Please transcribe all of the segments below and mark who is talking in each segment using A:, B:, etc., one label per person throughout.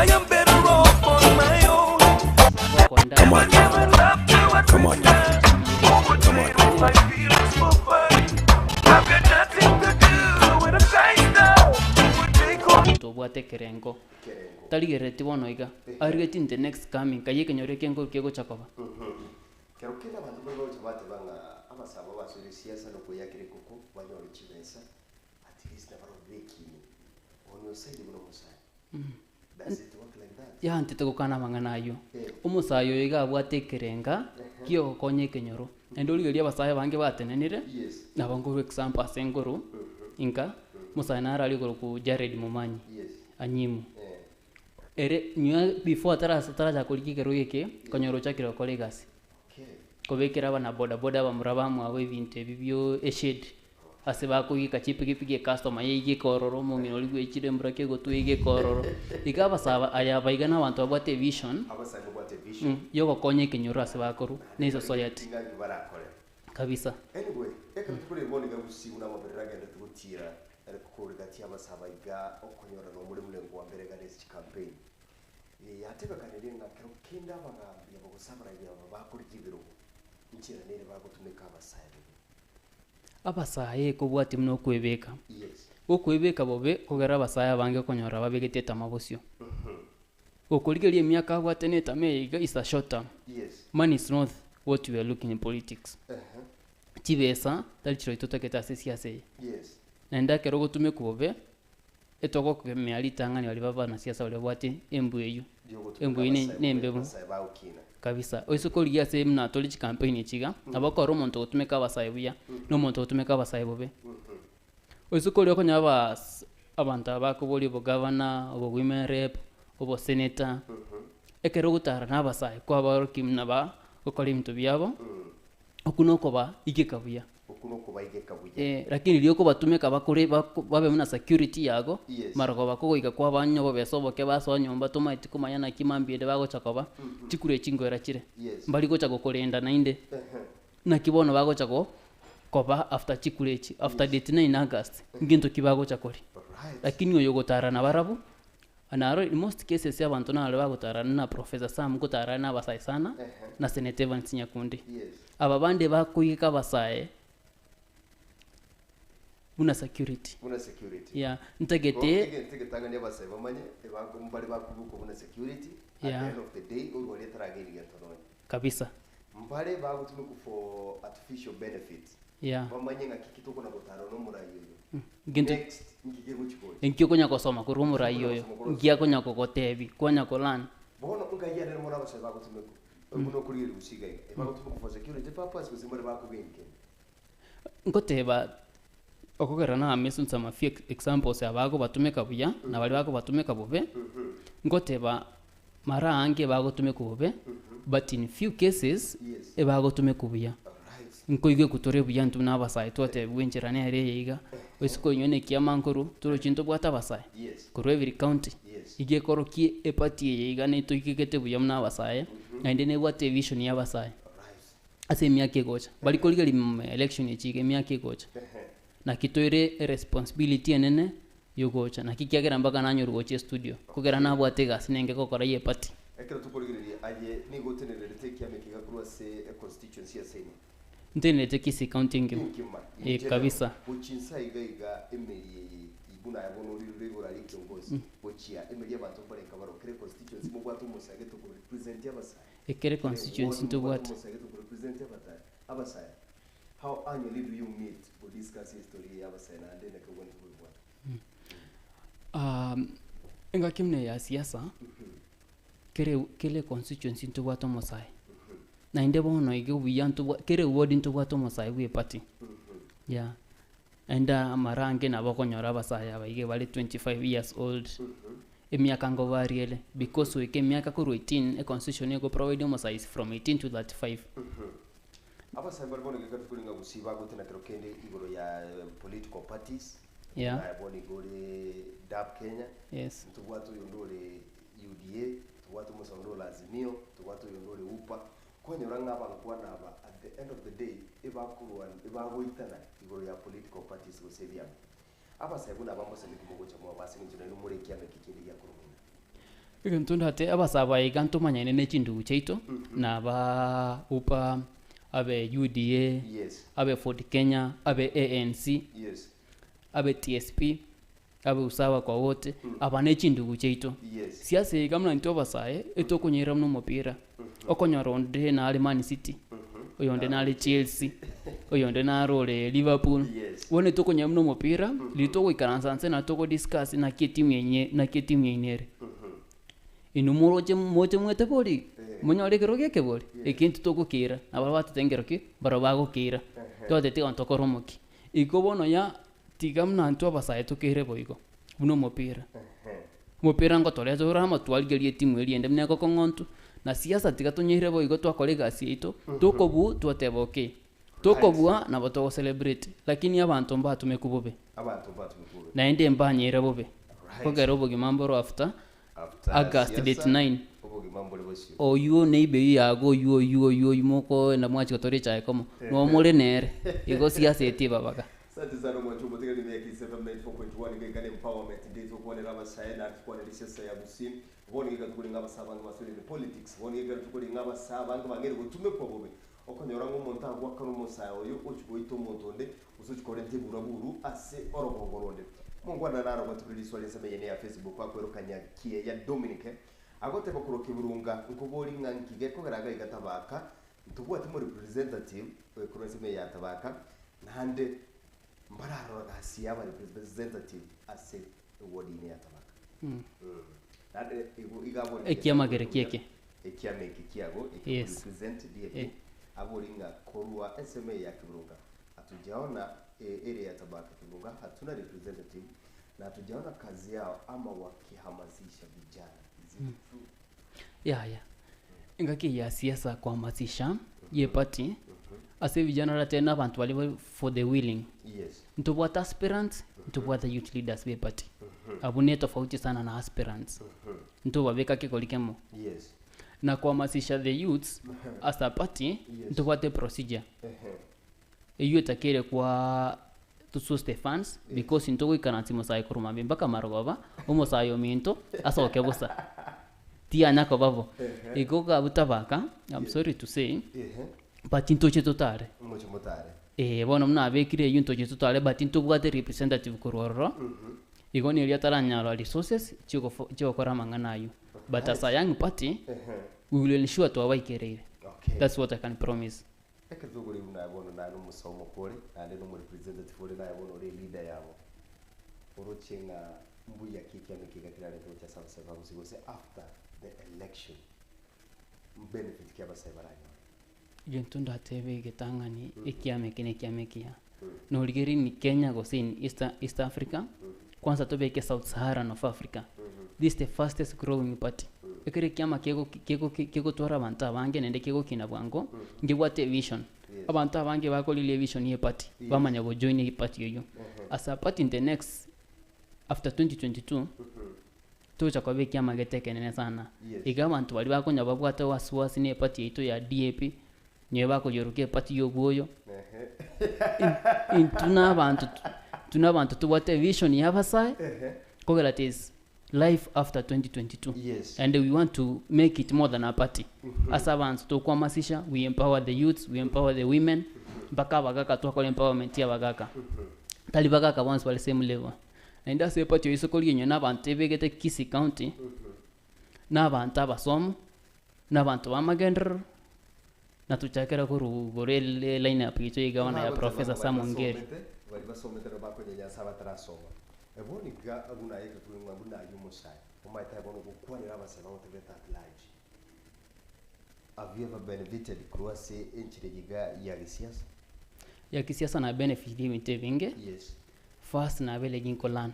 A: Come on. Come on. Come on.
B: Omonto obwate ekerengo, tarigerereti bono iga, arigetie in the next coming, kayia ekenyoro eke nkoru kegocha koba.
C: Kero kende abanto mbare bagocha bateba ng'a abasaaba basoire siasa na okoyakera ekoko banyore chibesa, at least nabarabwo bekine. On your side buna omosae, does it work like that?
B: Yantete gokana amang'ana ayio. Omosae oyo iga abwate ekerenga kiogokonya ekenyoro. Naende origererie abasae abange batenenire,
C: Yes.
B: nabo nkorwa example ase nkoru, inka, omosae naro aria okorokwa Jared Momanyi,
C: Yes.
B: Anyimu.
C: Eh.
B: Ere nyuma before atarasa atarachaka korigia ekerogo eke, konyora ochakire gokora egasi.
C: Okay.
B: Kobekera abana boda boda abamura bamwabo ebinto ebi bio eshade, ase bakoigeka chipikipiki ecustomer yaigeka ororo omong'ina oria bwechire embura kegotwa yaigeka ororo. Iga abasae aya aba iga na abanto babwate evision,
C: Abasae babwate vision.
B: yogokonya ekenyoro ase bakorwa, na esociety.
C: Ing'aki barakore.
B: Kabisa.
C: Anyway, ekero tokore bono iga gusii buna amaberera agenderete gotiira, ere kore gati y'abasae iga okonyora nomore murengo wa mbere iga ase chicampaign. Yatebekanirie ng'a kero kende abagambi aba gose abaraibi aba bakorigia ebirogo, inchera nere bagotumeka abasae bobe.
B: Abasae ekobwatia buna okwebeka.
C: Yes.
B: Okwebeka bobe kogera abasae abange okonyora babegete etama bosio. Gokorigereria emiaka abwate na etama eye iga is a short term.
C: Yes.
B: Money is not what we are looking in politics. Chibesa tari chirochio totagete ase esiasa eye.
C: Yes.
B: Naende ekero ogotumekwa bobe, etogokemea ritang'ani baria ba abanasiasa baria babwate embwa eyio.
C: Riogotumeka
B: Embwa eyio ne-
C: abasae
B: ne embe
C: bobe,
B: bo.
C: abasae bagokina.
B: Kabisa. Oise korigia ase buna tore chicampaign echi iga, nabo okora omonto ogotumeka abasae buya, na omonto ogotumeka abasae bobe. Oise koria okonyora abas abanto aba bakoboria obogavana, obo women rep, obosenator, ekero ogotara na abasae kwabaorokia buna ba gokora ebinto biabo, okwo nokoba igeka buya.
C: Okwo nokobaigeka buya.
B: Eh, lakini riria okobatumeka bakore bako babe buna security yago,
C: Yes.
B: marogoba kogoika kwabanywa obobesa oboke basoa nyomba tomaeti komanya naki mambia ende bagocha koba, chikura echi nkoera chire.
C: Yes.
B: Mbari gocha gokorenda naende. Naki bono bagocha go koba after chikura echi, after date 9 August, ngento ki bagocha koria.
C: Alright.
B: Lakini oyo ogotara nabarabwo, naro in most cases abanto naro bagotara na Professor Sam ngotara na abasae sana, na Senator Evans Nyakundi.
C: Yes.
B: Aba bande bakoigeka abasae buna security.
C: Buna security.
B: Yeah,
C: Igo
B: ntagete
C: egento egetang'ani abasae bamanye, ebako mbare bakobokwa buna security, at
B: Yeah.
C: the end of the day, orwari atarageni gento nonye.
B: Kabisa.
C: Mbare bagotumekwa for artificial benefits.
B: Yeah.
C: Bamanye ng'aki ki tokona gotara nomorai oyo.
B: Gento
C: Next, nki kegochi gocha.
B: enki okonya gosoma korwa omorai oyo, nki akonya kogotebi, kwanya ko learn.
C: Bono nkai ere mono abasae bagotumekwa, buna okorigereria gose iga iga, ebagotumekwa for security purpose gose mbare bakogendia kende?
B: Ngoteba okogera na mention some few examples abagobatumeka buya na baria bagobatumeka bobe, ngoteba mara aange bagotumekwa bobe, but in few cases
C: Yes.
B: ebagotumekwa buya.
C: Alright.
B: Nkoigwekwa tore buya intwe buna abasae twatebigwa enchera nere eye iga, gose koinywa na ekiama nkorwa, torochi ntobwate abasae
C: Yes.
B: korwa every county,
C: Yes.
B: iga ekorokia eparty eye iga netoigegete buya buna abasae, naende nebwate evision ya abasae.
C: Alright.
B: Ase emiaka egocha, bari korigereria mm election echi iga emiaka egocha, naki toire eresponsibility enene yogocha, naki kiagera mpaka nanyorwa gocha estudio, kogera nabwate egasi nenge gokora ya eparty.
C: Ekero tokorigereria aye nigo otenenerete ekiama eke korwa ase econstituency ase ime.
B: Ntenerete Kisii county engima.
C: Engima, in
B: Eh,
C: general,
B: kabisa.
C: gochia inse aiga iga emeri eye buna aye bono orirure igoro aria ekiongozi, gochia emeri abanto mbarenge baroo, kera econstituency mobwate omosae gete okorepresent abasae.
B: Ekere constituency ntobwate. Engaki buna eye ya siasa, kere kera econstituency ntobwate omosae, naende bono iga obuya ntobwa kera eward ntobwate omosae bwa eparty, yeah. Naende amara ange nabo okonyora abasae aba iga bare 25 years old, emiaka nkobaria ere, because goika emiaka korwa 18, econstitution ego provide omosae is from 18 to 35.
C: Abasae mbare bono geka tokori ng'a gusii bagotena kero kende igoro ya political parties,
B: Yeah.
C: naye bono iga ore DAP Kenya,
B: Yes.
C: ntobwate oyonde ore UDA, ntobwate omosae onde ore Azimio, ntobwate oyonde ore UPA, Kwanyora ng'a abankwana aba at the end of the day ebakorwa ebagoitana igoro ya political parties gose ebiama. Abasae buna aba mosemi komogocha mwabo ase eng'encho nainwe more ekiama eke kende giakorwa moino.
B: Egento ndate abasae iga ntomanyane ne chindugu chiaito, na abaa upa, abe UDA,
C: Yes.
B: abe Ford Kenya, abe ANC,
C: Yes.
B: abe TSP, abe usawa kwa wote, aba ne chindugu chiaito.
C: Yes.
B: Siasa iga buna intwe abasae, etokonyerera buna omopira, okonyora onde nare Man City, oyonde nare Chelsea, oyonde nare ore Liverpool,
C: Yes.
B: bono etokonyora buna omopira, riria togoikaransa nse nabo togodiscuss naki etimu enye naki etimu yaino ere. Inwe moroche moche mwete bori, monyore ekerogo eke bori, eke intwe togokeira, nabo batotebia nkero ki, mbarabwo bagokeira, twatebeti egento tokore omokia. Igo bono ya tiga buna intwe abasae tokeire boigo, buna omopira. Omopira ngotoreta ore amo twarigeria etimu eria ende buna egokong'ontwa, na siasa tiga tonyeire boigo twakora egasi yaito, tokobua twateba okay, tokobua nabo togo celebrate, lakini abanto mbatumekwa bobe,
C: Abanto mbatumekwa bobe.
B: naende mbanyeire bobe,
C: Right.
B: kogera obogima mboro after
C: After
B: August
C: siasa,
B: date 9.
C: obogima mbore bosio.
B: Oywo neighbour eywo yago oywo oywo oywo oywo mokoenda mwachia gotora echae komo, nomore nere, igo siasa eye tibabaga.
C: Asante sana omwancho omotegereri ime ya Kiss FM 94.1 iga iga ne empowerment day tokwanera abasae naende tokwanera esiasa ya Gusii bono iga tokore ng'a abasae abange basoire in politics bono iga tokore ng'a abasae abange bang'eire gotumekwa bobe okonyora ng'a omonto agoakana omosae oyo ochia goita omonto onde gose ochia korenta eburaburu ase orogongo ronde. Omongwana naro gotebire riswali ensemo eyene ya Facebook akwerokania Kiea Dominic agoteba korwa Kiburunga nkobori ng'a nki gekogera iga iga Tabaka Ntobwati omorepresentative korwa ensemo eye ya Tabaka, naende mbararora gasi ya abarepresentative ase eward ine ya Tabaka. Naende igo iga abori
B: Ekiama kere kieke.
C: Ekiama eke kiago eke
B: Yes.
C: represent DAP
B: Eh.
C: abori ng'a korwa ensemo eye ya Kibunga hatujaona eh, area ya Tabaka Kibunga hatuna representative na hatujaona kazi yao ama wakihamasisha vijana. Is it true?
B: Yaya, engaki eye ya siasa kohamasisha ye party ase vijana oratebe na abanto baria bare for the willing.
C: Yes.
B: Ntobwate aspirants, ntobwate youth leaders be party. Abwo ne tofauti sana na aspirants. Ntobabeka kegori kemo.
C: Yes.
B: Na kohamasisha the youths as a party,
C: Yes.
B: ntobwate procedure.
C: Ehe.
B: Eywo etakere kwa to source the funds because intwe goikaransi mosae korwa mambia mpaka marogoba, omosae ominto asoke bosa. Tiyanya koba bo. Igo gabu tabaka, I'm sorry to say,
C: Ehe.
B: but ntoche totare.
C: Moche motare.
B: Eeh bono buna nabekire eywo ntoche totare but ntobwate representative korwa ororo, igo neria ataranyora resources chiogofo chiogokora amang'ana aywo. But as a young party, we will ensure twabaikereire.
C: Okay.
B: That's what I can promise.
C: Ekero tokorigia buna aye bono naye nomosae omoko ore, naende nomorepresentative ore naye bono ore eleader yabo, oroche ng'a mbuya ki ekiama eke iga kerarente gocha ase abasae ba gusii gose after the election mbenefit ki abasae baranyore?
B: Egento ndatebe egetang'ani ekiama eke na ekiama ekiya, norigereria in Kenya gose in East East Africa, kwanza tobeke South Saharan of Africa, this is the fastest growing party. Ekero ekiama kego kego kegotwara abanto abange naende kegokina bwango, nkebwate evision.
C: Yes.
B: Abanto abange bakoriria evision ya eparty,
C: Yes.
B: bamanya gojoin eparty eywo. As a party in the next after 2022, togocha koba ekiama gete ekenene sana.
C: Yes.
B: Iga abanto baria bakonya babwate wasiwasi na eparty yaito ya DAP, nyowe bakoyeroka eparty ya obwoyo, intwe na abanto intwe na abanto tobwate evision ya abasae, kogera it is life after 2022.
C: Yes.
B: And we want to make it more than a party. Ase abanto tokohamasisha, we empower the youths, we empower the women, mpaka abagaka twakora empowerment ya abagaka. Tari bagaka bonsi bare same level. Naende ase eparty oise korigenywa na abanto ebegete Kisii County, na abanto abasomu, na abanto b'amagenderero, na tochakera korwa igoro line up yaito ya egavana ya Professor Sam Ongeri.
C: Baria basomete nabo bakonyenya abatarasoma. Bono iga buna aye ekero ng'a buna aye omosae, omanyete aye bono ogokwanera abasae bagotebete at large. Have you ever benefited korwa ase enchera eye iga ya gesiasa?
B: Ya kisiasa na benefit ebinto ebinge,
C: Yes.
B: first nabere ginkolearn.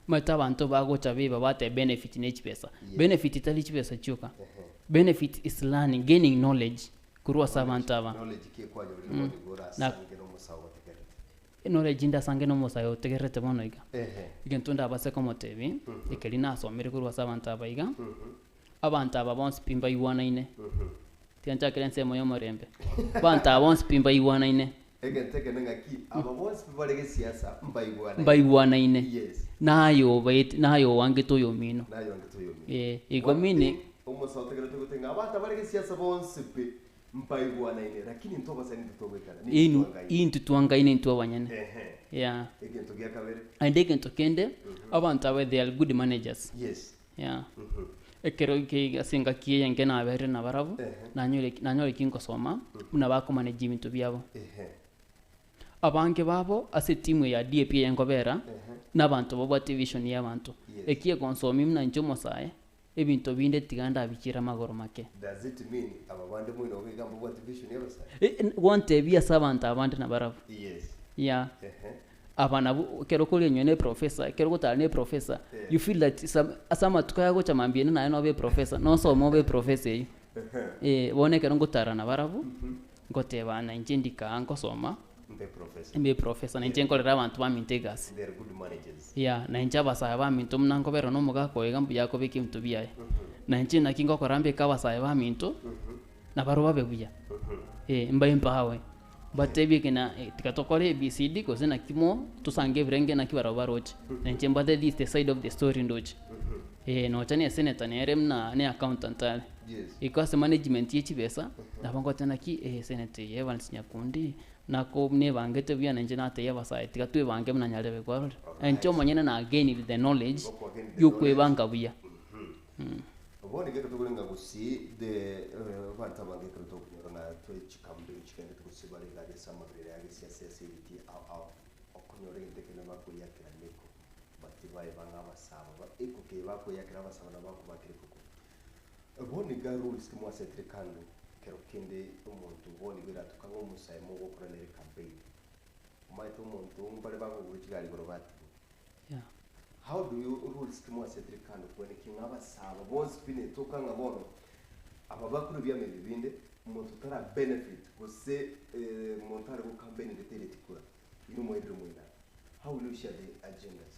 B: Omanyete abanto bagocha beba bateba benefit ne chibesa.
C: Yes.
B: Benefit tari chibesa chioka.
C: Ehe.
B: Benefit is learning, gaining knowledge korwa ase abanto aba.
C: Knowledge ki ekwanyorire bono igo orasange na omosae ogotegerete?
B: Knowledge ndasange na omosae otegererete bono iga.
C: Ehe.
B: Egento ndabase komotebia, ekeri nasomire korwa ase abanto aba iga, abanto aba bonsi pi mbaigwanaine, tiga nchakere ensemo ya omorembe, abanto aba bonsi pi mbaigwanaine.
C: Egento ekene ng'aki, aba bonsi pi bare gesiasa mbaigwanaine.
B: Mbaigwanaine.
C: Yes.
B: Naye obaete, naye oangete oyomino.
C: Naye oangete oyomino.
B: Eh, igo
C: One
B: meaning.
C: thing omosae otegerete goteba ng'a abanto abare gesiasa bonsi pi mbaigwanaine, lakini intwe abasae nintwe togoikana, nintwe
B: Inu,
C: twangaine.
B: intwe twangaine intwe abanyene.
C: Ehe.
B: Yeah.
C: Egento gia kabere.
B: Naende egento kende, abanto aba they are good managers.
C: Yes.
B: Yeah. Ekero eke ase engaki eye enke naberire nabarabwo,
C: Ehe.
B: nanyore nanyore ki nkosoma, buna bakomanage ebinto biabo.
C: Ehe.
B: Abange babo ase etimu eye ya DAP eye nkobera,
C: Ehe.
B: na abanto babwate evision ya abanto.
C: Yes.
B: Eki egonsomia buna inche omosae, ebinto binde tiga ndabichiere amagoro make.
C: Does it mean aba bande moino iga mbabwate vision ya abasae?
B: Eh, gontebia ase abanto abande nabarabwo.
C: Yes.
B: Yeah.
C: Ehe.
B: Aba nabwo ekero okorinywa ne eprofessor, ekero ogotara ne eprofessor,
C: Eh.
B: you feel that some ase amatuko aya agocha mambia ende naye nobe eprofessor, nosome obe eprofessor eywo. Eh, bono ekero ngotara nabarabwo, ngoteba na inche ndike aa nkosoma,
C: Mbe professor.
B: mbe eprofessor, na inche nkorere abanto baminto egasi.
C: They are good managers.
B: Yeah, na inche abasae baminto buna nkobera na omogaka oyo iga mbuya akobeka ebinto biaye. Na inche naki ngokora mbeke abasae baminto, nabarobwo babe buya, eh, mba empower. Mbatebie eke na tiga tokore ABCD gose naki mo tosange ebirenge naki barabwo baroche. Na inche mbate this the side of the story ndoche. Eh nocha ne esenator nere buna ne accountant are.
C: Yes.
B: Iko ase management ye chibesa, nabo ngoteba naki eh senator eye Evans Nyakundi, nako nebangete buya na inche natebia abasae tiga twebange buna nyarebe kwarorire. Na inche omonyene na gained the knowledge,
C: Okwa gained the
B: ya okwebanga buya.
C: Bono ekero tokorenga gusii the abanto abange ekero tokonyora ng'a twe chicampaign chigenderete gose bare iga aria ase amaberero ya gesiasa ase ebitii ao ao, okonyora egento ekio nabakoyakera neko but baeba ng'a abasaba ba ekuku eye bakoyakera abasaba nabo bakobakera ekuku. Bono iga rules ki mwasetire kando kero kende omonto bono igo eratoka ng'a omosae mogokora nere campaign, omanyete omonto mbare bakogora chigari igoro batigwa.
B: Yeah.
C: How do you rules ki mwasetire kando kweneki ng'a abasaba bonsi pi netoka ng'a bono aba bakore ebiama ebi binde omonto tara benefit gose eh, monto are go campaign tereti kura inwe mwairire moina how will you share the agendas?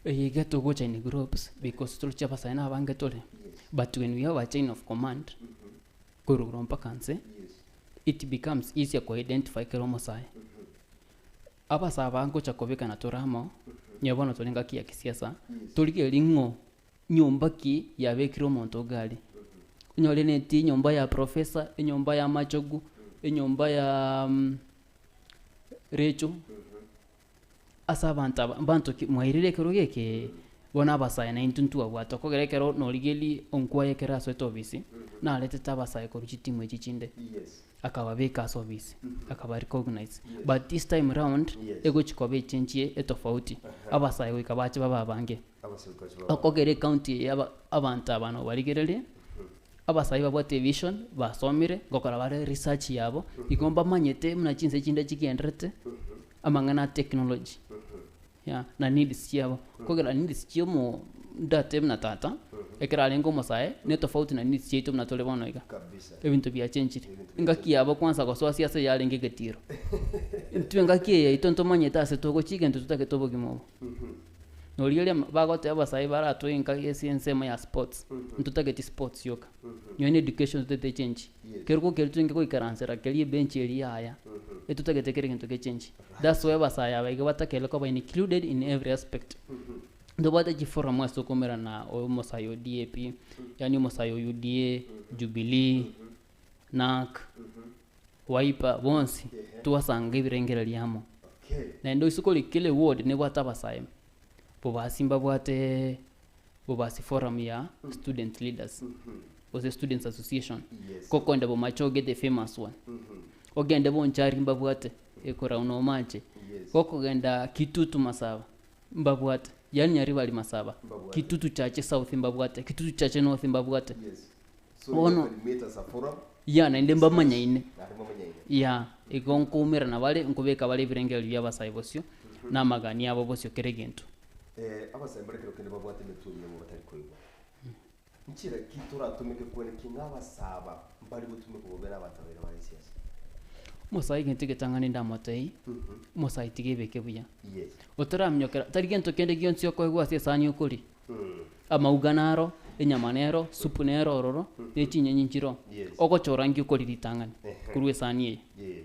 B: Eye iga togocha in groups because toroche abasae na abange tore
C: Yes.
B: but when we have a chain of command korwa igoro mpaka nse
C: Yes.
B: it becomes easier ko identify kera omosae. Abasae aba ngocha kobekana tore amo, onye bono tore engaki ya kisiasa, torigererie ng'o nyomba ki yabekire omonto iga aria. Onyore neti enyomba ya professor, enyomba ya machogu, enyomba ya Recho, ase abanto aba mbanto ki mwairire ekerogo eke, bono abasae naintwe ntwabwate okogera ekero norigereria onkwaye ekero asoete ofisi, naretete abasae korwa chitimu echi chinde. Akababeka ase ofisi, akaba recognize. But this time round,
C: Yes.
B: egochi koba echange etofauti. Abasae goika bache babe abange.
C: Abasae goika bache babe
B: Okogera ecounty eye aba abanto aba nobarigererie, abasae babwate evision, basomire, ngokora bare research yabo, igo mbamanyete buna chinse chinde chigendererete, amang'ana a technology. Yeah, na needs chiabo. Kogera needs chia omo ndatebe buna tata, ekero arenge omosae, ne tofauti na needs chiaito buna tore bono iga.
C: Kabisa.
B: Ebinto biachenchire.
C: Ebinto
B: Engaki yabo kwanza gosoa siasa yarenge egetiro. Intwe engaki eye yaito ntomanyete ase togochia egento totagete obogima obo. Noria oria bagoteba abasae baratoe enka ase ensemo ya sports, ntotageti sports yoka. Nonye na education totagete echenchi.
C: Yes.
B: Kerogo keria twenge goikaransera keria ebench eria yaya, etotagete kera egento gechenchi. That's why abasae aba iga batakeire koba included in every aspect. Ntobwate chiforum ase tokomerana omosae o DAP, yaani omosae o UDA, Jubilee, Narc, Wiper, bonsi twasanga ebirengererio amo.
C: Okay.
B: Naende oise kori kera eward nebwate abasae, bobasi mbabwate bobasi forum ya student leaders gose students association.
C: Yes.
B: Kokonde bomachoge the famous one. Ogende bonchari mbabwate ekora onomache.
C: Yes.
B: Gokogenda Kitutu Masaba mbabwate, yaani Nyaribari Masaba,
C: Mbabwate.
B: Kitutu Chache South mbabwate, Kitutu Chache North mbabwate.
C: Yes. So
B: Bono-
C: you can meet as a forum.
B: Yeah, naende mbamanyaine.
C: Naende mbamanyaine.
B: Yeah, igo nkoumerana bare, nkobeka bare ebirengererio bia abasae bosio, na amagani abo bosio kera egento.
C: Eh, abasae mbare kero kende babwate emetwe emiya batari koigwa. Nchera ki toratumeke kweneki ng'a abasaba mbari gotumeka bobe na abanto abaire bare siasa?
B: Omosae egento egetang'ani ndamotebie, omosae tiga ebeke buya.
C: Yes.
B: Otaraminyokera, tari gento kende gionsi okoegwa ase esani okoria. Amauga naro, enyama nero, supu nero ororo, ne chinyenyi nchiroo.
C: Yes.
B: Ogochora nki okoria ritang'ani
C: Ehe.
B: korwa esani eye.
C: Yeah.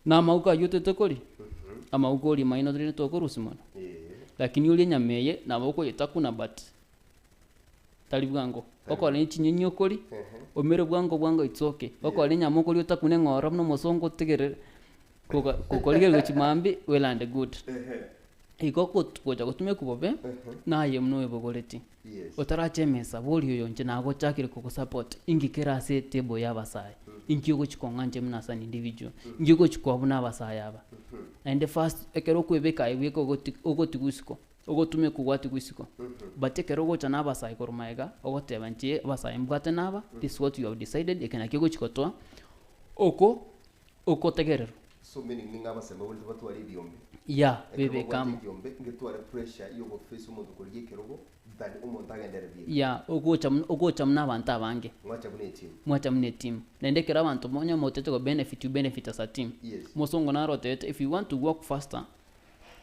B: Na amauga ayio otete koria, amauga oria maino torende tokorusia mono. Lakini orie enyama eye nabo okoyetakuna but tari bwango. Okore ne chinyeni okoria, omere bwango bwango it's okay. Okore enyama okoria otakune ng'ora buna omosongo otegerere, koka kokorigereria gochia mambia well and good. Igo ogot gocha gotumekwa bobe, naye buna oebogoretie.
C: Yes.
B: Otaracha emesa, boria oyo inche nagochakire kogosupport, inki kere ase etable ya abasae, inki ogochi kong'a inche buna as an individual, inki ogochi koa buna abasae aba. Naende first, ekero okoebeka aye bweka ogoti ogotigwa isiko, ogotumekwa gwatigwa isiko, but ekero ogocha na abasae korwa magega, ogoteba inche abasae mbwate naba, this is what we have decided, eke nakio ogochi gotoa, oko okotegererwa.
C: So meaning ning'a abasae mbabwenerete batware ebiombe.
B: Yeah,
C: Ekero
B: bebeke
C: babwate
B: amo.
C: ebiombe, ngetware pressure yogoface omonto korigia ekerogo than omonto agenderere buya.
B: Yeah, ogocha buna ogocha buna abanto abange.
C: Mwacha buna etimu.
B: Mwacha buna etimu. Naende ekero abanto onye motete go benefit, you benefit as a team.
C: Yes.
B: Omosongo naro otebete if you want to walk faster,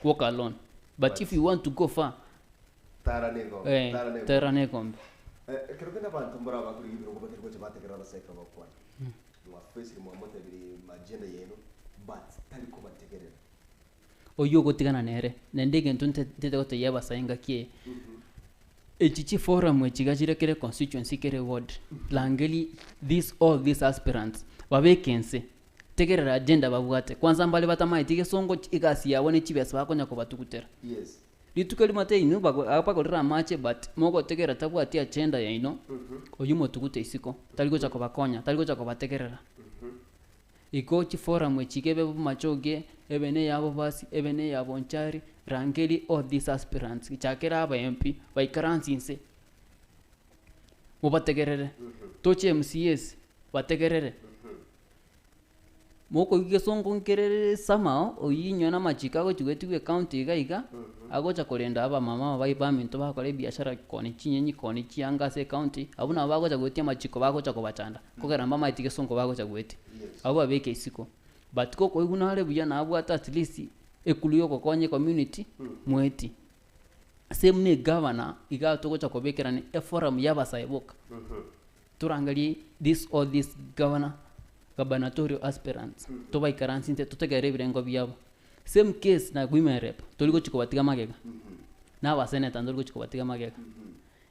B: walk alone, but if you want to go far,
C: Tara na egombe,
B: eh,
C: tara na egombe.
B: tara na egombe.
C: Eh, ekero kende abanto mbaro abakorigia ebirogo batari gocha bategerera abasae ekero bagokwana. Mwafacire mwamotebirie agenda yaino but tari kobategerera.
B: Oyio ogotigana nere, naende egento nte ntete gotebia abasae engaki eye, echi chiforum echi iga chire kere constituency kere ward, rangeria this all these aspirants, babeke inse, tegerera agenda babwate, kwanza mbare batamaeti egesongo chi egasi yabo ne chibesa bakonya kobatugutera.
C: Yes.
B: Rituko erimo ate inwe bago abagorere amache but mogotegerera tabwati agenda yaino, oyio motugute isiko, tari gocha kobakonya, tari gocha kobategerera. Igo chiforum echi iga ebe bomachoge, ebe na eya Bobasi, ebe na eya Bonchari, rangeria all these aspirants, chakera aba MP, baikaranse inse, mobategerere. Toche MCAs, bategerere. Mokoigwa egesongo nkerere somehow, oyio inwe na amachiko agochi goetigwa ecounty iga iga, agocha korenda abamama aba baminto bagokora ebiashara koonia chinyeni, koonia chianga ase ecounty, abwo nabo bagocha goetia amachiko bagocha kobachanda, kogera mbamaeti gesongo bagocha goetia. Abwo babeke isiko. But gokoigwa nare buya nabwate at least eclue yogokonya ecommunity, moetie. Same na egavana, iga togocha kobekerana eforum ya abasae boka. Torangerie this or this governor, gubernatorial aspirants, tobaikaransie inse totegerere ebirengo biabo. Same case na women rep, tori gochi kobatiga magega, na abasenator ntori gochi kobatiga magega.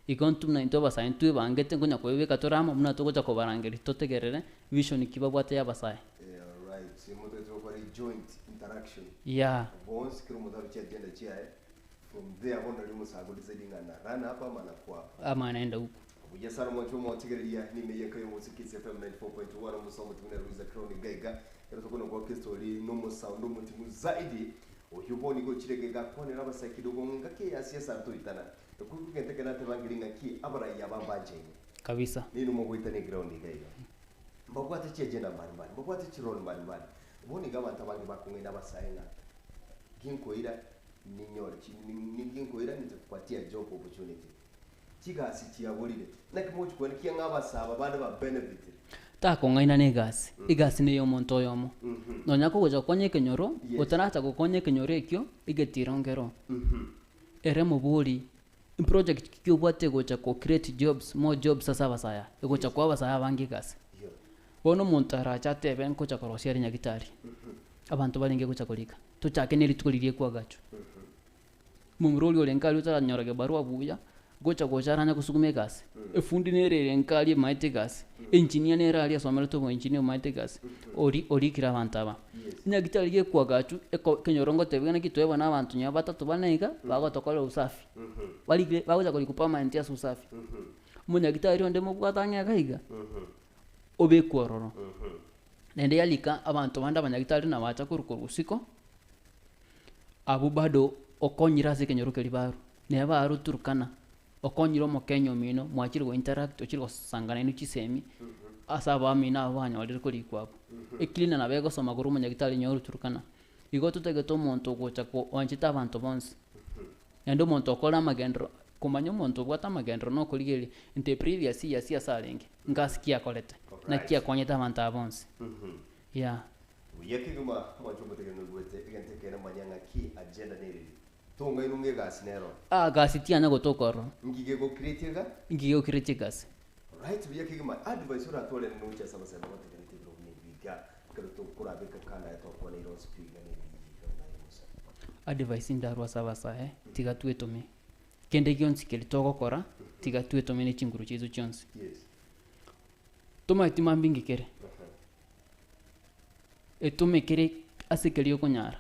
B: Igo intwe buna intwe abasae ntwebangete nkonya koebeka tore amo buna togocha kobarangeria totegerere vision ki babwate ya abasae.
C: Eh, alright. Motagete gokora joint interaction.
B: Yeah.
C: Bonsi kera omonto aruche agenda chiaye. From there bono nario omosae agodeciding ng'a na run apa ama na kwa apa.
B: Ama naenda huku.
C: Buya sana mwanche omotegereria nime yenka y'omosiki Kiss FM 94.1 omosa omotimu na Luisa Crown iga iga ero tokona goaka estori n'omosound omotimu zaidi oyo bono igo ochire iga iga akwanera abasae kidogo ng'a engaki eye ya siasa ntoitana ekoigwa egento ekero natebangire ng'aki abaraiyo aba mbanchaine
B: Kabisa.
C: nini mogoitana eground iga iga mbabwate chiagenda mbali mbali mbabwate chirole mbali mbali bono iga abanto abange bakong'aina abasae ng'a ginkoira ninyore chi ni ginkoira nitakupatia job opportunity Chigasi chiaborire. Naki mogochia koenekia ng'a abasae bande ba benefitire?
B: Takong'aina na egasi, egasi neya omonto oyomo. Nonya kogocha gokonya ekenyoro,
C: Yes.
B: otaracha gokonya ekenyoro ekio, egetiro nkero. Ere mobori, project ki obwate egocha ko create jobs, more jobs ase abasae aya, egocha koa abasae abange egasi.
C: Iyo.
B: Bono omonto arache atebe nkocha korosia are nyagitari, abanto barenge gocha korika, tochake ne rituko riria ekwagachwa. Momura oria orenge aria otaranyora gebarua buya, gocha gocha aranye gosuguma egasi. Efundi nere erenge aria emaete egasi, engineer nere aria asomerete oboengineer omaete egasi, ori orikire abanto aba. Nyagitari gekwagachu eko ekenyoro ngotebiwa naki twebwa na abanto nonya batato bane iga, bagotokorera usafi. Barikire bagocha korikwa permanent ase usafi. Omonyagitari onde mobwate ang'e iga iga, obekwe ororo. Naende yarika abanto bande abanyagitari nabacha korwa korwa isiko. Abwo bado okonyire ase ekenyoro keria barwa, neba barwa Turkana, okonyire omokenya omino mwachire go interact ochire gosangana inwe chisemi, ase abamino abwo banyorire korikwa abwo. Ecleaner nabo egosoma korwa omonyagitari onye Turkana. Igo totagete omonto ogocha ko oanchete abanto bonsi, naende omonto okore amagenderero, komanya omonto obwate amagenderero na okorigereria into previous years ase arenge, ngasi ki akorete, naki akonyete abanto aba bonsi, yeah.
C: Buya kegima, mwanche omotegereri noigwete egento ekeene manya ng'aki agenda nereri. Tong'ainwe ng'a egasi nero.
B: Ah gasi tianya gotoka ororo.
C: Nki gegokireti iga?
B: Nki gegokireti egasi?
C: Right buya kegima, advice oratware noche ase abasae bagotegerete ebirogo buna ebi iga. Ekero tokorabeka kando aye twakwana ire onsi pi iga na ebiiga buna aye Musa.
B: Advice ndarwe ase abasae, tiga twetome. Kende gionsi keria togokora, tiga twetome ne chinguru chiaito chionsi.
C: Yes.
B: Tomaeti mambia inki kere, etome kere ase keria okonyara.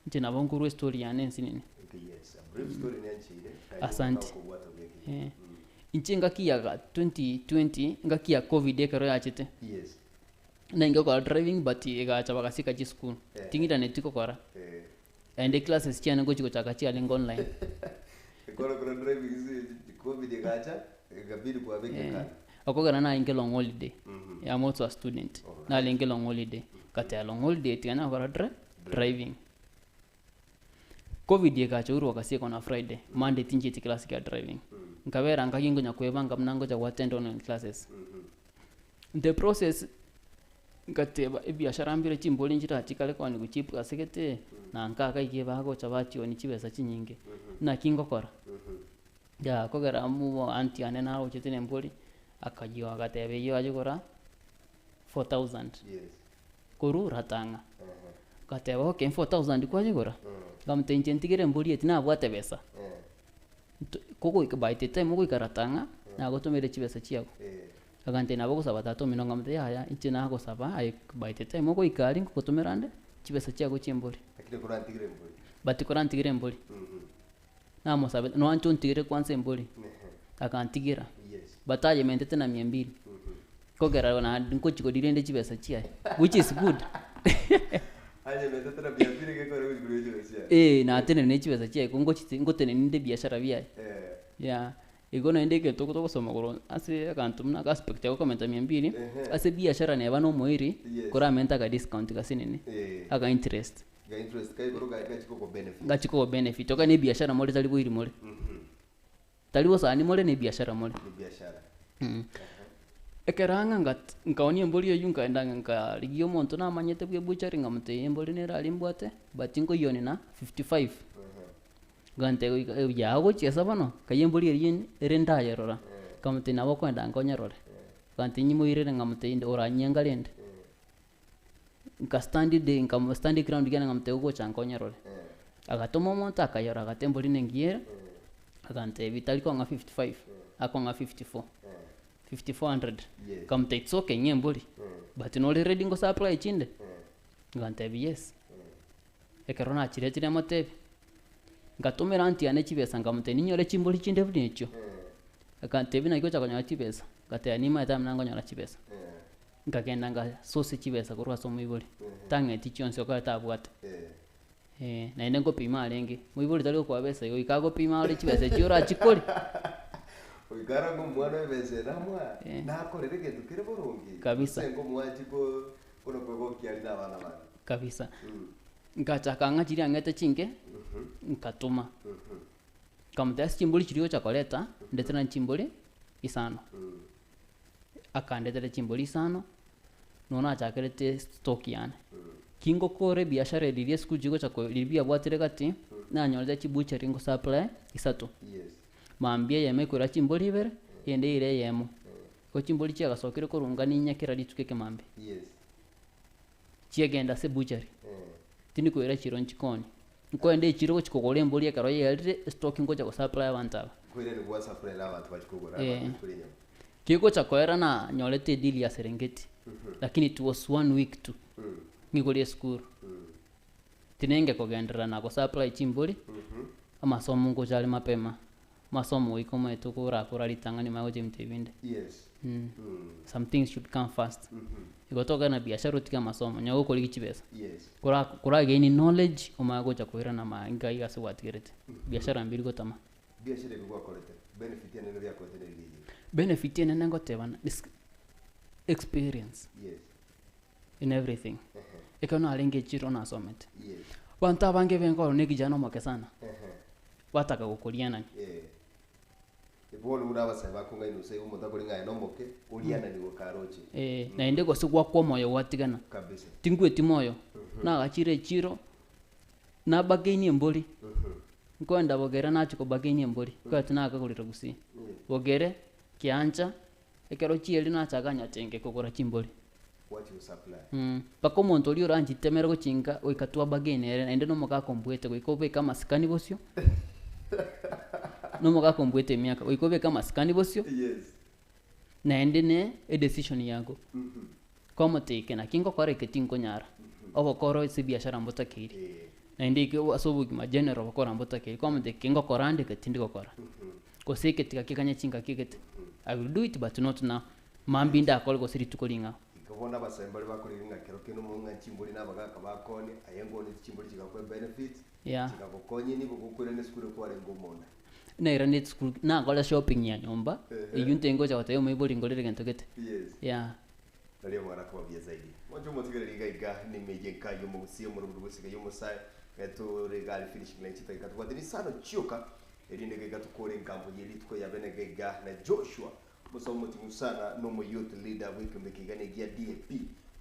B: Inche nabo nkorwa estory yane ensinini.
C: Okay, yes. A brief story nencheire. Naende
B: Asante.
C: okobwata buya kegima.
B: Eh. Inche engaki ya ga 2020, engaki ya covid ekero yachete,
C: Yes.
B: Nainche gokora driving but egacha bagasika chisukuru.
C: Eh.
B: Ting'iraneti gokora.
C: Eh.
B: Naende classes chiane ngochi gochaka chiarenge online.
C: Ekero okora driving ase covid egacha, ekabidi kwabeka
B: Eh,
C: ekando.
B: okogera narenge long holiday.
C: Mhm.
B: I'm also a student.
C: Alright.
B: Narenge long holiday. Ngateba long holiday tiga nagokora dri driving. Covid egacha Uhuru bagasiekwa na Friday, Monday tinchieti class kia driving. Nkabera nkaki nkonya kwebanga buna ngocha go attend online classes. The process, ngateba ebiashara mbire chimbori nchirachikare kogani cheap ase gete, na nka iga iga bagocha bachionia chibesa chinyinge, naki ngokora? Yah kogera omo aunty yane narochete na embori, akayioa agateba eyio ayegora 4000.
C: Yes.
B: Korwa ratang'a.
C: Ehe.
B: Ngateba okay 4000 kwayegora? Nkamotebia inche ntigere embori eye tinabwate besa.
C: Eh.
B: Nto kogoika by the time ogoika ratang'a, nagotomeire chibesa chiago.
C: Eh.
B: Agantebia nabo ogosaba tata omino nkamotebia yaya inche nagosaba aye by the time ogoika aria ngogotomera ande chibesa chiago chia embori.
C: Lakini korantigere embori.
B: But korantigere embori.
C: Mhm.
B: Namosabete noanche ontigere kwanza embori?
C: Ehe.
B: Akantigera.
C: Yes.
B: But ayementete na mia mbili.
C: Mhm.
B: Kogera naende nkochi koria rende chibesa chiaye, which is good.
C: Ayementete na mia mbili gekore gochi koria chibesa chiaye.
B: Eh, natenene ne chibesa chiaye ko ngochi ngotenenia nde ebiashara biaye.
C: Eh.
B: Yeah, igo naende egento togosoma korwa ase aganto buna aka aspect ya gokomenta mia mbili,
C: Ehe.
B: ase ebiashara neba na omoiri,
C: Yes.
B: koramente aka discount gasinini,
C: Eh.
B: aka interest.
C: Ga interest ka igoro ga gachi koko benefit.
B: Gachi kogo benefit, okanye na ebiashara more tari boiri more.
C: Mhm.
B: Tari bosani more na ebiashara more.
C: Ni biashara.
B: Ekero ang'a ngat nkaonia embori eywo nkaenda nkarigia omonto namanyete bwa ebuchari nkamotebia embori nere aria mbwate but nkoyionia na 55. Ngantebia goika yago gochiesa bono, nkai embori eywo ere ndayerora, nkamotebia nabo okoenda nka onyerore, agantebia nyimoirere nkamotebia inde oranyenga rende. Nka stand the nkamo stand ground kiane nkamotebia ogocha nka onyerore. Agatoma omonto akayerora agateba embori nengiya ere, agantebia tari kong'a 55, akong'a 54, 5400.
C: Yes.
B: Nkamotebia it's okay ng'a embori, but nore ready ngo supply chinde? Agantebia yes. Ekero nachiretire motebie, ngatomera aunty yane chibesa nkamotebia ninyore chimbori chinde buna echio? Akantebia naki ocha konyora chibesa, ngateba nimaete amo nangonyora chibesa. Nkagenda ngasosia chibesa korwa ase omoibori, tang'eti chionsi okore tabwate. Eh, naende nkopima arenge, moibori tari gokoa besa igo, goika agopima ore chibesa echio orachikore.
C: Goika arange omwana oye besa eye namoa,
B: Eh.
C: nakorere egento kere boronge.
B: Kabisa.
C: Gose nkomoa chiko buna kogokia aria na abana bande.
B: Kabisa. Nkachaka ng'a chiria ang'ete chinke, nkatoma. Nkamotebia ase chimbori chiria ogocha koreta, ndetera chimbori isano. Akandetera chimbori isano, nonya nachakerete stock yane. Ki ngokora ebiashara eri riria esukuru chigocha ko riria biabwatire gati, nanyorete chibuchari ngo supply isato.
C: Yes.
B: Mambia eyemo ekoira chimbori ibere, eyende eira eyemo. Igo chimbori chiagasokire korwa nganinya kera rituko ekemambia.
C: Yes.
B: Chiagenda ase ebuchari,
C: Eh.
B: tindi koira chiro nchikoni. Nkoenda echiro gochi kogora embori ekero yaerire, estock ngocha gosupply abanto aba.
C: Nkoirani gwa supply abanto bachi kogora
B: Eh.
C: abanto kore enyama.
B: Kegocha koera nanyorete edeal ya Serengeti, lakini it was one week tu, ng'igore esukuru. Tinenge kogenderera na gosupply chimbori, amasomo ngocha are mapema, amasomo goika omanyete okorakora ritang'ani omanye gocha ebinto ebinde.
C: Yes.
B: Some things should come first. Igo tokogenda na biashara otige amasomo, onye gokorigia chibesa.
C: Yes.
B: Kora kora gain knowledge omanye gocha koirana amainga iga ase gwatigerete. Biashara mbiri gotama.
C: Biashara ebi gwakorete, benefit enene biakorete neri rigiya.
B: Benefit enene ngotebana is experience
C: Yes.
B: in everything. Ekero narenge echiro nasomete.
C: Yes.
B: Abanto abange benkoro na ekijana omoke sana,
C: Ehe.
B: bataka gokorianani.
C: Eh. Bono buna abasae bakong'aina gose omonto akore ng'a aye nomoke, orianani goka aroche.
B: Eh, naende gose gwakwa omoyo gwatigana.
C: Kabisa.
B: Tingweti moyo, nagachire echiro, nabagainie embori, nkoenda bogere nachia kobagainia embori, nkoeta nakagorire gusii. Bogere, kiancha, ekero chieri nachaka nyachenge kogora chimbori.
C: Gwachia gosupply.
B: Mpaka omonto oria oranchitemere gochia nka goika twabagaine ere naende na omogaka ombuete goika obeke amasikani bosio, na omogaka ombuete emiaka goika obeke amasikani bosio,
C: Yes.
B: naende ne edecision yago. Kwamotebia naki ngokora eke tinkonyara, obokoro ase ebiashara mbotakeiri,
C: Eh.
B: naende eke ase obogima general obokoro mbotakeiri, kwamotebia eke ngokora ande eke tindi gokora. Gose eke tiga keganye chingaki egete, I will do it but not now, mambia ndakore gose rituko ring'ao.
C: Igo bono abasae mbare bakorire ng'a kero kende omong'ina ng'a chimbori na abagaka bakonie, aye nkooneti chimbori chigakwa ebenefits,
B: Yeah.
C: chigagokonya nigo gokoirana esukuru ekwarenge omonda.
B: Nairane esukuru, nakora shopping ya nyomba,
C: Ehe.
B: eywo ntengocha gotebia omoibori ngorere gento gete.
C: Yes.
B: Yeah.
C: Nario amang'ana akoba buya zaidi. Mwanche omotigereri iga iga nimeje enka y'omogusii omorobori bw'esike y'omosae, tore iga are finishing line chidakika tobwate nisano chioka, erinde iga iga tokore enkambo ye rituko ya bene iga iga na Joshua Omosae omoting'u sana na omo youth leader bw'ekeombe kiga ne gia DAP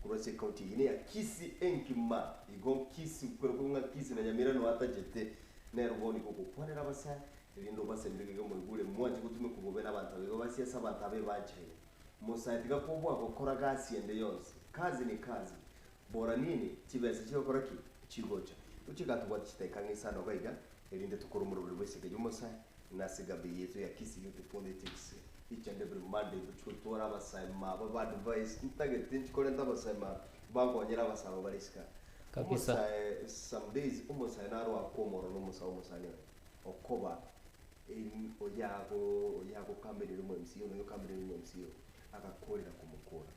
C: korwa ase ecounty eye neya Kisii engima. Igo Kisii kwere korwa ng'a Kisii na Nyamira no atachete nere bono igo ogokwanera abasae erinde obasemie iga moigure mwanche gotumekwa bobe nabanto aba igo basiase abanto aba ebanchaine. Mosae tiga kobua gokora gasi ende yonsi. Kazi ni kazi. Bora nini chibesa chigokora ki? Chigocha. Gochia iga tobwate chidakika ang'e isano iga iga erinde tokore omoroberi bw'esegi y'omosae nase egambi yaito ya Kisii Youth Politics each and every Monday tochia gotwara abasae maba ba advice ntagete nchi korenta abasae maba bankonyere abasae aba bare isiko aa.
B: Kabisa.
C: Omosae some days omosae naro akwomorora omosae omosani oye okoba in oyago oyagokambereria omo MCA oyo okambereria omo MCA oyo agakorera komokora.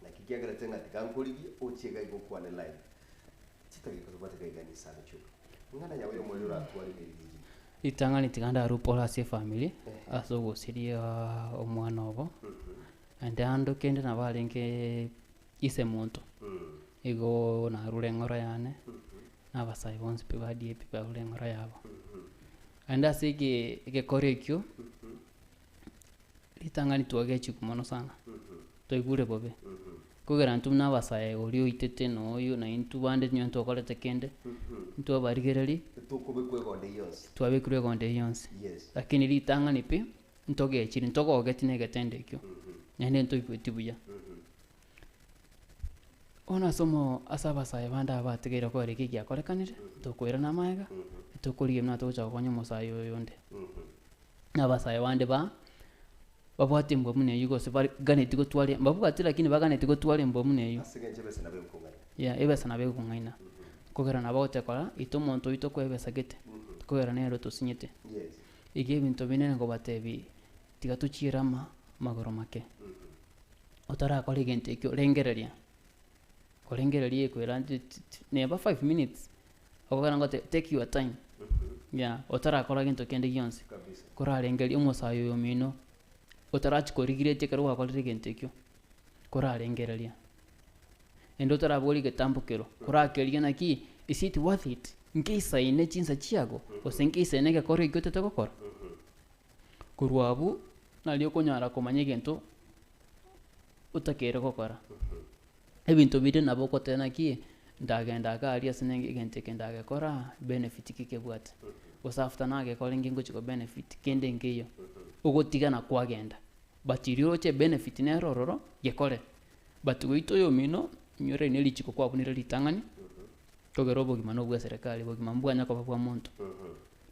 C: Naki kiagerete ng'a tiga nkorigie ochie iga iga okwane live. Chidakika tobwate iga iga nisano chioka. Ing'ana yago y'omoerio oratware emeriri eyio.
B: Ritang'ani tiga ndarue pole ase efamiri, ase ogosiria omwana obo, naende ando kende nabo arenge ise monto, igo narure eng'oro yane, na abasae bonsi pi ba DAP barure eng'oro yabo. Naende ase ege egekora ekio, Ritang'ani twagechigwa mono sana, twaigure bobe, kogera intwe buna abasae oria oitete na oyo na intwe bande onye ntwakorete kende, ntwabarigereria,
C: Tokobekwa egonda eyio yonsi.
B: twabekirwe egonda eyio yonsi.
C: Yes.
B: Lakini ritang'ani pi, ntogechiri ntogogeti na egetendo ekio, naende ntoigweti buya. Bono ase omo ase abasae bande aba batigaire kore eki giakorekanire, tokoirana amaega, tokorigia buna togocha gokonya omosae oyo onde. Na abasae bande ba babwate embwa buna eyio gose baganeti gotwara mbabwati lakini baganeti gotwara embwa buna eyio.
C: Ase eng'encho ebesa nabo egokong'aina.
B: Yeah, ebesa nabo egokong'aina. Kogera nabo ogochia ita omonto oito okoe ebesa gete, kogera nere otosinyete.
C: Yes.
B: Iga ebinto binde nkobatebi, tiga tochiere ama amagoro make. Otarakora egento ekio rengereria, korengereria ekwera neba five minutes, okogera ngote take your time, yeah, otarakora gento kende gionsi,
C: Kabisa.
B: korarengereria omosae oyo omino, otarachia korigereria ekero gwakorire egento ekio, korarengereria. Naende otarabori egetambo kero, korakeria naki, is it worth it? Nkeisaine chinsa chiago, gose nkeisaine egekoro ekio otete gokora? Korwa abwo, nario okonyara komanya egento otakeire gokora. Ebinto biria nabo ogoteba naki, ndagenda iga aria ase nenge egento eke ndagekora, benefit ki kebwate? Gose after nagekora ninki ngochi ko benefit, kende nkeiyo. Ogotiga na kwagenda, but riria oroche ebenefit nere ororo, gekore. But goita oyomino, inyora eri ne richiko kwabunire ritang'ani, kogera obogima na obwa eserekari, obogima mbwanya koba bwa monto.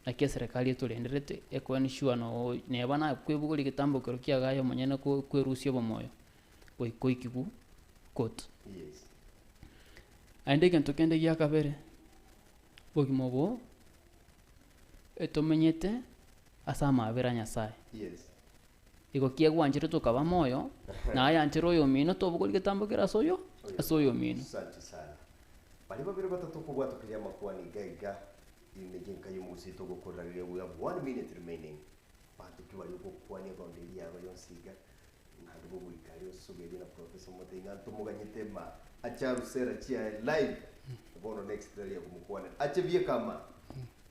B: Naki eserekari etorenderete, eko ensure noo neba nakwebogoria egetambo ekero kiago aye omonyene ko kwerusia obomoyo, goika oikigwe court.
C: Yes.
B: Naende egento kende gia kabere, obogima obo etomenyete ase amaabera a Nyasaye.
C: Yes.
B: Igo kiagwanchire tokaba moyo, na ayanchere oyomino tobogoria egetambo kere ase oyo ase oyomino.
C: Asante sana. Baria babere batato okobwatokeria amakwani iga iga ime y'enka y'omogusii togokorera riria we have one minute remaining. Banto ki baria ogokwania egondo eria yago yonsi iga naende bogoika aria osogerie na professor omotebie ng'a ntomoganyete ma ache arusera chiaye live bono next tari akomokwanera ache bieka ma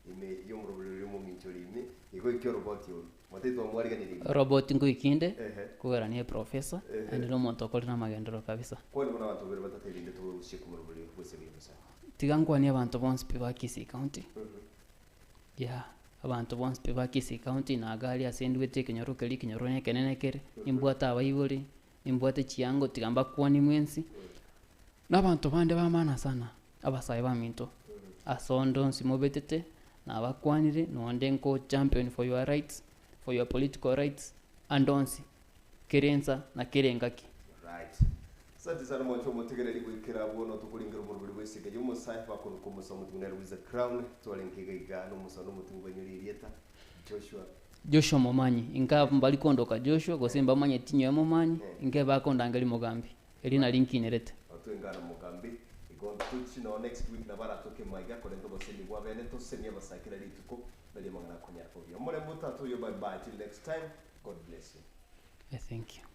C: ime y'omorobori oria omominchori ime igo ike oroboti oru motebie twamwariganirie buya.
B: Robot nkoikinde,
C: Ehe.
B: kogera niye professor,
C: Ehe.
B: naende na omonto okorire amagenderero kabisa.
C: Kwane buna abanto babere batato erinde togorusie komorobori bw'esegi y'omosae.
B: Tiga nkwanie abanto bonsi pi ba Kisii County, yeah, abanto bonsi pi ba Kisii County na iga aria ase ndwete ekenyoro keria ekenyoro nekenene kere, nimbwate abaibori. Nimbwate chiango tiga mbakwanie mwensi, na abanto bande ba maana sana, abasae baminto, ase onde onsi mobetete, nabakwanire, nonde nko champion for your rights, for your political rights, ande onsi, kera ensa na kera engaki.
C: Right. Asante sana mwancho omotegereri goikera bono tokoringera omoroberi bw'esike y'omosae bakoruka omosa omoting'u nere Wiza Crown twarenge iga iga nomosa nomoting'u bainyore erieta Joshua
B: Joshua Momanyi, inka mbari kondoka Joshua gose mbamanyeti nyowe Momanyi, inke bakondangeria Mogambi, eri nari nkinerete.
C: Otwengana Mogambi, igo ntochi noo next week nabo aratoke maiga korenta obosemi bwa bene tosemie abasae kera rituko nario amang'ana akonyara kobuya. Omorembe otato oyo bye bye till next time God bless you.
B: I thank you.